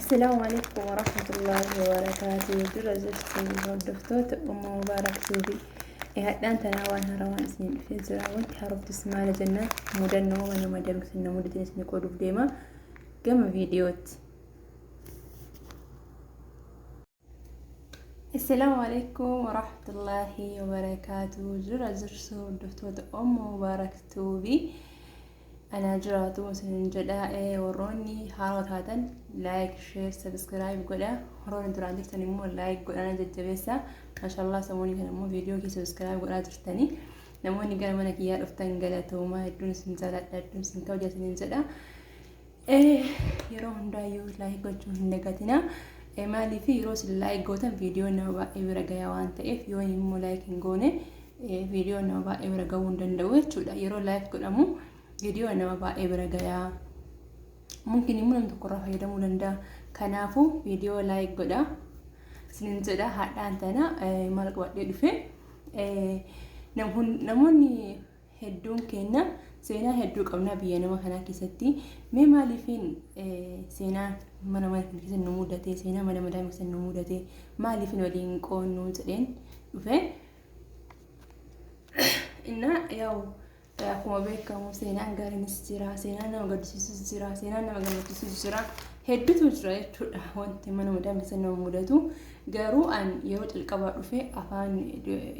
Assalaamu alaikum warahmatullaahi wabarakaatuh. Dura jirtu hordoftoota Ummu Mubaarak Tuubii. Hadhaan tanaa waan haarawaan isin dhufee jira. Wanti haaroftis maali jennaan mudannoo mana madamsi na mudateen isin qooduuf deema. Gama viidiyootti. Assalaamu alaikum warahmatullaahi wabarakaatuh. Dura jirtu hordoftoota Ummu Mubaarak Tuubii. Anaa jiraatu isinin jedha. Warroonni haaraa taatan like, share, subscribe godha. Warroonni duraan jirtan immoo like godhana jajjabeessa. Maashaallah, samoonni kana immoo viidiyoo kee subscribe godhaa jirtanii. Namoonni gara mana kiyyaa dhuftan galatoomaa, hedduun isin jaaladha, hedduun isin kabaja isinin jedha. Yeroo hundaayyuu like gochuu hin dagatina. Maaliif, yeroo isin like gootan viidiyoo nama baay'ee bira gayaa waan ta'eef, yoo immoo like hin goone viidiyoo nama baay'ee bira gahuu hin danda'u jechuudha. Yeroo like godhamu viidiyoo nama baay'ee bira gayaa. Mumkin immoo namni tokko irraa fayyadamuu danda'a. Kanaafuu viidiyoo like godha. Isinin jedha. Hadhaan tana maal qabadhee dhufe? Namoonni hedduun keenya seenaa hedduu qabna biyya nama kanaa keessatti. Mee maaliifiin seenaa mana mana keessatti nu mudate, seenaa mana madaa keessatti nu mudate maaliifin waliin qoonnuu jedheen dhufe. Innaa yaa'u akkuma beekamu seenaan gaariinis jira, seenaan nama gaddisiisus jira, seenaan nama gammachiisus jira. Hedduutu jira jechuudha wanti mana madaa keessatti nama mudatu. Garuu an yeroo calqabaa dhufe afaan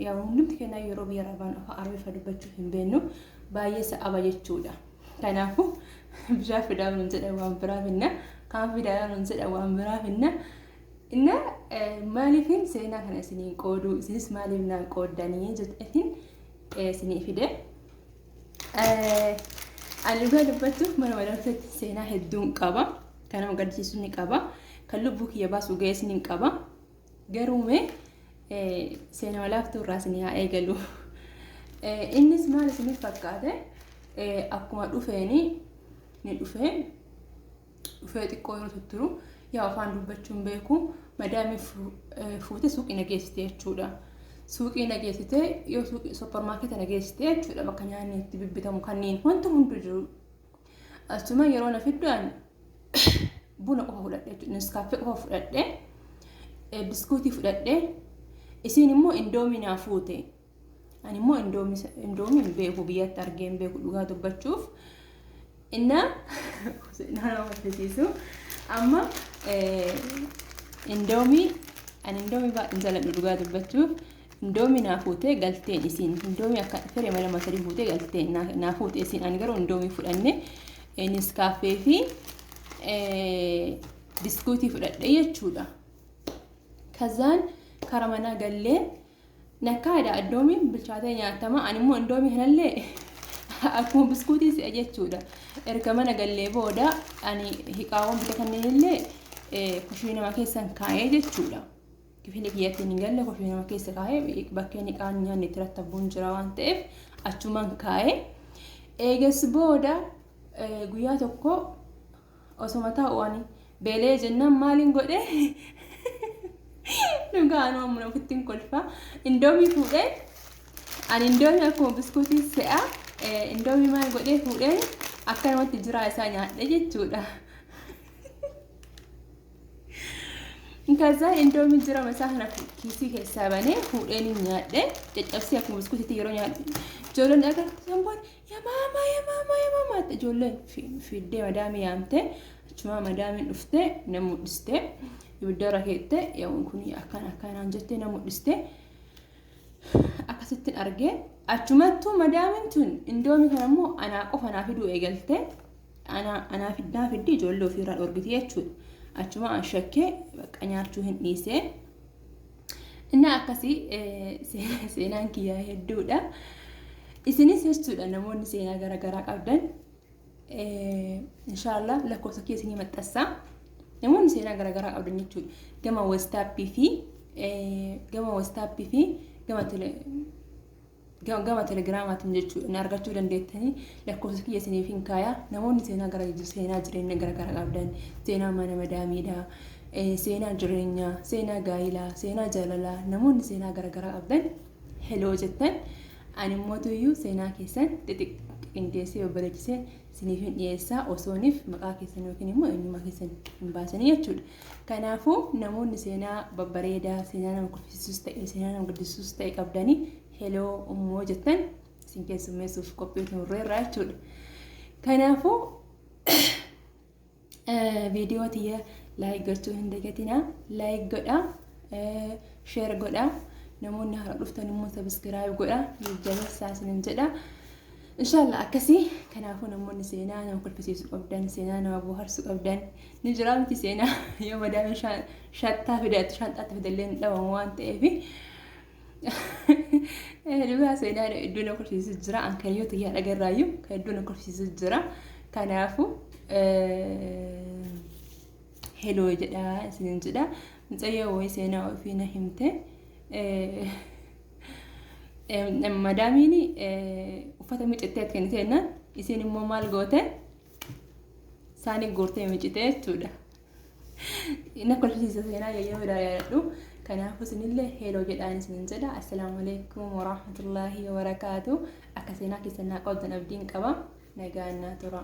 yeroo hundumti kennaa yeroo biyya arabaan afaan Arabiffaa dubbachuu hin beeknu, baay'ee sa'aba jechuudha. Kanaafuu bishaan fidaa nuun jedha, waan biraa finna. Kaan fidaa nuun jedha, waan biraa finna. Inna maaliifin seenaa kana isiniin qooduu, isinis maaliif naan qooddanii jedheetiin isinii fide. Ani dhugaa dubbachuuf mana madamsatti seenaa hedduun qaba. Kan nama gaddisiisu ni qaba. Kan lubbuu kiyya baasu ga'es ni qaba. Garuu mee seenaa laaftuu irraa isinii haa eegalu. Innis maal isiniif fakkaate? Akkuma dhufeeni ni dhufee dhufee xiqqoo yeroo tutturu, yaa afaan dubbachuun beeku, madaamii fuute suuqii na geessite jechuudha. Suuqii na geessite, yoo suuqii suppermaarkeeta na geessite jechuudha, bakka nyaanni itti bibbitamu kanneen wanti hundu jiru. Achuma yeroo na fiddu ani buna qofa fudhadhe jechuudha. Niskaaffee qofa fudhadhe, biskuutii fudhadhe, isiin immoo indoomii naa fuute. Ani immoo indoomii hin beeku, biyyatti argee hin beeku dhugaa dubbachuuf. Inna nama barsiisu amma indoomii, ani indoomii baay'een jaalladhu dhugaa dubbachuuf. Indoomii naa fuutee galteen isiin indoomii akka firee lama sadii fuutee galteen naa fuute isiin. Ani garuu indoomii fudhanne, niskaaffee fi biskuutii fudhadhe jechuudha. Kazaan kara manaa gallee nakkaadha, indoomiin bilchaatee nyaatama. Ani immoo indoomii kanallee akkuma biskuutii si'a jechuudha. Erga mana gallee booda ani hiqaawwan bite kanneen illee kushiinama keessan kaa'ee jechuudha. Kifilii kiyyatti hin galle, kushiinama keessa kaa'ee, bakkeen hiqaan nyaanni itti rattabbuun jira waan ta'eef achuman kaa'ee. Eegas booda guyyaa tokko osoma taa'u ani beelee jennaan maaliin godhe? Dhugaa anuu ammuna ofitti hin kolfa. Indoomii fuudhee, ani indoomii akkuma biskuutii se'a, indoomii maal godhee fuudheen akka namatti jiraa isaa nyaadhe jechuudha. Kazaa indoomii jirama isaa kana kiisii keessaa banee fuudheen hin nyaadhe, caccabsee akkuma biskuutiitti yeroo nyaadhe ijoolleen agartu booda, "Yaa maamaa, yaa maamaa, yaa maamaa," ijoolleen fiddee madaamii yaamte. Achumaa madaamiin dhuftee na mudhiste, ibiddarra keette, "Yaa kun akkana akkanaan," jettee na mudhiste. Akkasittiin argee achumattuu madaamiin tun indoomii kana immoo anaa qofa naa fiduu eegalte. Anaa fiddaa fiddi, ijoollee ofiirraa dhorgiti jechuudha. Achuma an shakkee bakka nyaachuu hin dhiisee. Inni akkasii seenaan kiyyaa hedduudha. Isinis jechuudha namoonni seenaa garaagaraa qabdan, inshaallah lakkoofsa kiyya isinii maxxansa. Namoonni seenaa garaagaraa qabdan jechuudha. Gama WhatsAppii fi gama Telegramaatiin jechuudha na argachuu dandeettanii, lakkoofsa kiyya isiniif hin kaaya. Namoonni seenaa gara seenaa jireenya garaagaraa qabdan, seenaa mana madaamiidha, seenaa jireenyaa, seenaa gaa'ilaa, seenaa jaalalaa, namoonni seenaa garaagaraa qabdan heloo jettan, ani immoo tuyyuu seenaa keessan xixiqqindeessee babbareechisee isiniif hin dhiyeessaa osooniif maqaa keessan yookiin immoo eenyummaa keessan hin baasanii jechuudha. Kanaafuu namoonni seenaa babbareedaa, seenaa nama kolfisiisus ta'e, seenaa nama gaddisiisus ta'e qabdanii heloo ummoo jettan isin keessummeessuuf qophii xumurreerra jechuudha. Kanaafuu viidiyoo tiyya like gochuu hin dagatinaa, like godhaa, share godhaa, namoonni haaraa dhuftan immoo subscribe godhaa, jajjabeessaa isinin jedha. Inshaallah akkasii. Kanaafuu namoonni seenaa nama kolfisiisu qabdan, seenaa nama bohaarsu qabdan ni jira miti, seenaa yoo madaamii shantaa fidatu shantaatti fidallee hin dhabamu waan ta'eef. Dhugaa seenaa hedduu na kolfisiisu jira. An kan yoo xiyyaa dhagarraayyuu kan hedduu na kolfisiisu jira. Kanaafuu heloo jedha isinin jedha. Mucayyoo wayii seenaa ofii na himte. Madaamiin uffata miicattee akka kennite jennaan isiin immoo maal goote, saanii guurtee miicite jechuudha. Na kolfisiisa seenaa yeroo yaadadhu. Kanaafuu isinillee heloo jedhaan isinin jedha. Assalaamu alaikum warahmatullaahi wabarakaatu. Akka seenaa keessan naa qabdan abdiin qaba. Nagaan naa tura.